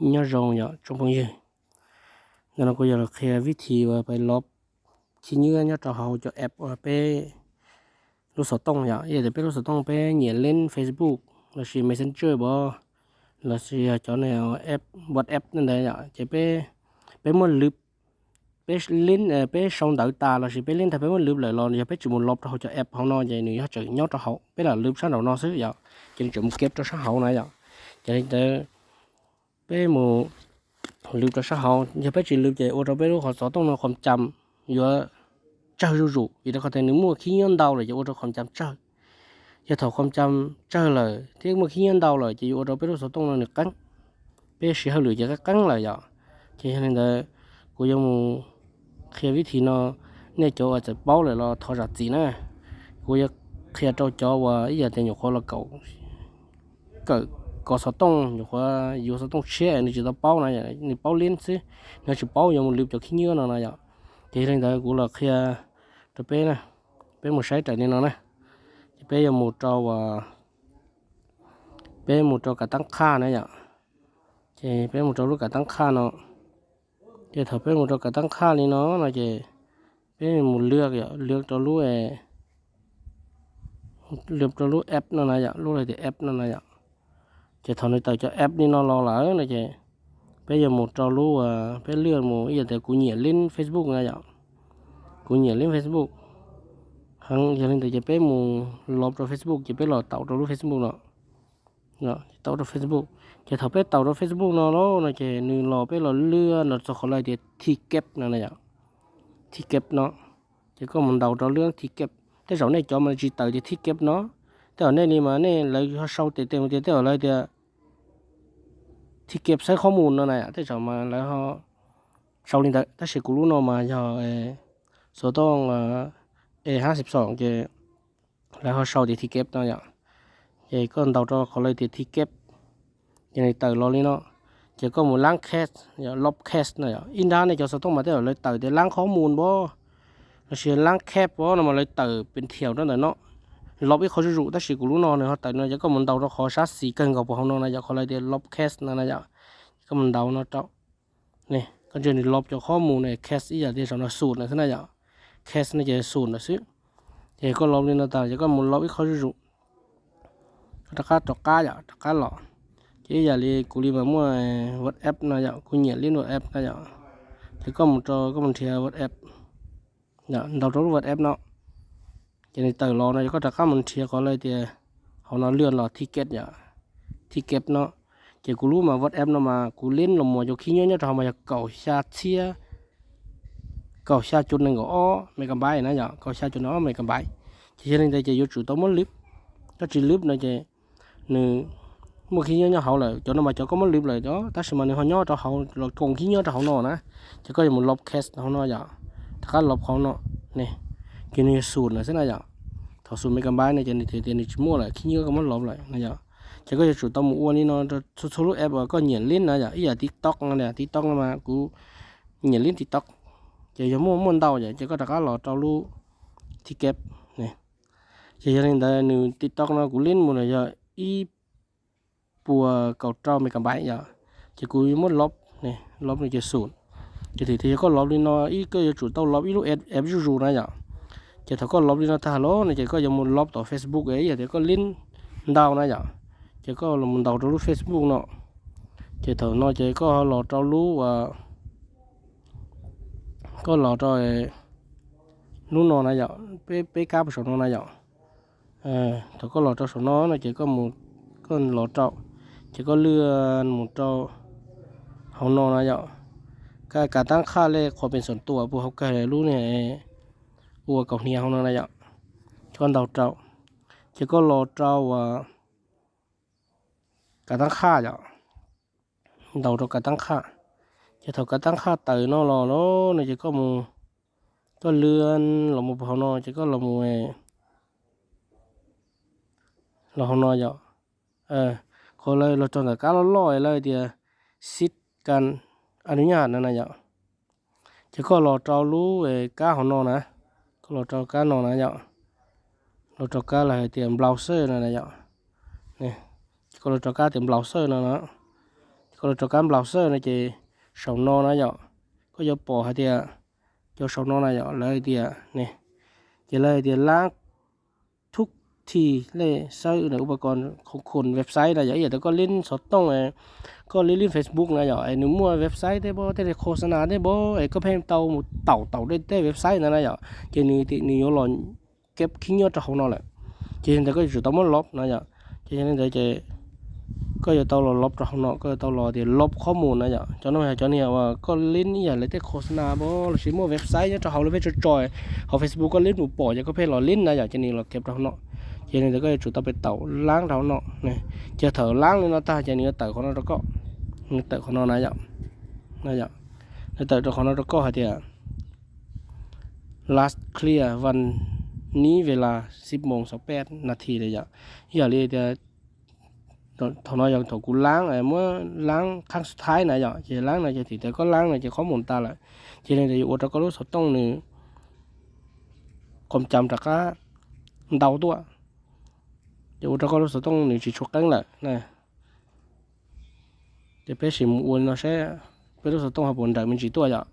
Nyob zoo yom tsoom phooj ywg, ntawm no kuv yuav los qhia vib thib uas peb los khib nyiab nyob rau hauv cov app uas peb lub xov tooj yom. Yog tias peb lub xov tooj peb nyiam leb Facebook lossis Messenger pom, lossis yog cov app WhatsApp ntawd yom, ces peb, peb muab lwv, peb leb, peb sau ntawv tas lossis peb leb tag peb muab lwv lawm los yog peb tsis mus los rau hauv cov app hauv no ces nws yuav tseem nyob rau hauv, peb lam lwv sab nraum no xwb yom, ces nws tseem mus kev rau sab hauv na yom. Ces li ntawd peb mus lwv rau sab hauv, yog peb tsis lwv ces ua rau peb lub qhov xov tooj no qhov cam yuav tsawg zuj zus, vim rau qhov tias nws muaj khib nyiab ntau lawm ces ua rau qhov cam tsawg. Yog thaum qhov cam tsawg lawm thiab muaj khib nyiab ntau lawm ces yuav ua rau peb lub xov tooj no nws qeeb, peb siv hauj lwm ces qeeb qeeb lawm yom. Ces yog li ntawd kuv yuav mus qhia vib thib no, nej cov uas txawm paub lawm los thov zam txim na. Kuv yuav qhia rau cov uas ib yam tias nyuam qhuav los kawm, kawm kov xov tooj, nyuam qhuav yuav xov tooj tshiab nws tsis tau paub na, nws paub leb xwb, nws tsis paub yuav mus lwv cov khib nyiab no na yom. Ces yog li ntawd kuv los qhia rau peb na, peb mus saib raws li no na. Ces peb yuav mus rau, peb mus rau kav tab qhaj na yom. Ces peb mus rau lub kav tab qhaj no. Ces thaum peb mus rau kav tab qhaj li no no ces peb mus lwv yom, lwv rau lub, lwv rau lub app no na yom, lub lawv tias app no na yom. Ces thaum nws tawm cov app li no los lawm no ces peb yuav mus rau lub, peb lwv mus ib yam tias kuv nyiam leb Facebook na yom. Kuv nyiam leb Facebook heev, yog li ntawd ces peb mus los rau Facebook ces peb los taus rau lub Facebook no. Taus rau Facebook, ces thaum peb taus rau Facebook no lawm no ces nws los, peb los lwv no txog qhov lawv tias thij keb no na yom. Thij keb no, ces koj mus ntaus rau lwv thij keb. Tej zaum nej cov mas tsis tawm tias thij keb no, tej zaum nej li mas nej, lawv ho sau tes tes mus tias tej zaum lawv tias thij keb xawb qhob mus no na, tej zaum mas lawv ho sau li ntawd, tab sis kuv lub no mas yog xov tooj E hab xib xoom ces lawv ho sau tias thij keb no yom. Ces koj ntaus rau qhov lawv tias thij keb, ces nws tawm los li no. Ces koj mus lab cache, lob cache no yom. Ib nrab nej cov xov tooj mas tej zaum lawv tawm tias lab qhob mus npab, lossis lab cache npab no mas lawv tawm pes thiam rau ntawm no, lob ib qho zuj zus, tab sis kuv lub no nws ho tawm no, ces koj mus ntaus rau qhov sab xis kawg nkaus puag hauv no na yom, qhov lawv tias lob cache no na yom. Koj mus ntaus no rau, ne, koj ntsia nws lob cov qhob mus ne, cache ib yam li saum no xum na xwb na yom. Cache no ces xum na xwb. Ces koj lob li no tas ces koj mus lob ib qho zuj zus, koj rov qab rov qab yom, rov qab los. Ces ib yam li kuv li mas muaj WhatsApp no yom, kuv nyiam leb WhatsApp no yom. Ces koj mus rau, koj mus nrhiav WhatsApp, ntaus rau lub WhatsApp no, ces nws tawm los no ces koj rov qab mus nrhiav qhov lawv tias hauv no lwv los thij keb yom, thij keb no. Ces kuv lub mas WhatsApp no mas kuv leb los mus cov khib nyiab nyob rau hauv mas yog kaum xya txhiab, kaum xya cuv nees nkaum ob megabyte na yom, kaum xya cuv nees ob megabyte. Ces yog li ntawd ces yuav tsum tau muab lwv, koj tsis lwv no ces nws muaj khib nyiab nyob hauv lawm. Cov no mas cov koj muab lwv lawm os, tab sis mas nws ho nyob rau hauv los koom khib nyiab rau hauv no na. Ces koj yuav mus lob cache hauv no yom, rov qab lob hauv no, ne, ces nws yuav xum na xwb na yom. Thaum xum megabyte no ces nws tias nws tsis muaj lawm, khib nyiab koj muab lob lawm na yom. Ces koj yuav tsum tau mus ua li no rau txhua txhua lub app uas koj nyiam leb na yom, ib yam TikTok no, TikTok no mas kuv nyiam leb TikTok. Ces yog muaj muaj ntau yom, ces koj rov qab los rau lub thij keb. Ces yog li ntawd nws TikTok no kuv leb mus los yog ib puas kaum rau megabyte yom. Ces kuv muab lob, lob no ces xum. Ces tias yog koj lob li no ib, koj yuav tsum tau lob ib lub app zuj zus na yom. Ces thaum koj lob li no tag lawm no ces koj yuav mus lob tom Facebook ib yam tias koj leb ntau na yom. Ces koj los ntaus rau lub Facebook no. Ces thaum no ces koj los rau lub, koj los rau lub no na yom, peb, peb kab puag saum no na yom. Thaum koj los rau saum no no ces koj mus, koj los rau, ces koj lwv mus rau hauv no na yom. Kav tab qhaj lej qhuas pees xoom tuam puag hauv kawg lub niag ua kaus hniav hauv no na yom. Koj ntaus rau, ces koj los rau kav tab qhaj yom, ntaus rau kav tab qhaj. Ces thaum kav tab qhaj tawm no los lawm no ces koj mus, koj lwv los mus puag hauv no ces koj los mus los hauv no yom. Qhov lawv los rau ntawm kab loj loj lawv tias sib kan a nus nyaj no na yom. Ces koj los rau lub kab hauv no na, koj los rau kab no na yom, los rau kab lawv hais tias browser no na yom. Ces koj los rau kab tias browser no na, ces los rov qab browser no ces saum no na yom, koj yuav pom hais tias cov saum no na yom, lawv hais tias ne, ces lawv hais tias lab thub thi lej sawb na upa ko khon website na yom, ib yam tias koj lib xov tooj, koj lib lib Facebook na yom, es nws muaj website tej pob, tej khos nas tej pob, es koj pheej tau mus taum taum tej website ntawd na yom, ces nws nws yuav los keb khib nyob rau hauv no lawm. Ces yog li ntawd koj yuav tsum tau muab lob na yom. Ces yog li ntawd ces koj yuav tau los lob rau hauv no, koj yuav tau los tias lob qhob mus na yom. Cov no yog cov niag uas koj lib ib yam li tej khos nas pob lossis muaj website nyob rau hauv lawv pheej tso tso hauv Facebook, koj lib mus pom ces koj pheej los lib na yom, ces nws los keb rau hauv no. Ces yog li ntawd koj yuav tsum tau pem taum lab rau hauv no. Ces thaum lab li no tag ces nws yuav tawm qhov no rau koj, nws tawm qhov no na yom, nws tawm rau qhov no rau koj hais tias last clearวันนี้เวลาสิบโมงสิบแปดนาที na yom. Ib yam li tias thaum no yog thaum kuv lab, muab lab khab xub thaib na yom, ces lab no ces thim tias koj lab no ces qhob mus tas lawm. Ces li ntawd yuav ua rau koj lub xov tooj nws qhov cam rov qab ntau tuaj, ces ua rau koj lub xov tooj nws tsis tshua qeeb lawm. Ces peb sim mus ua li no seb peb lub xov tooj ho puas nrawm me ntsis tuaj yom.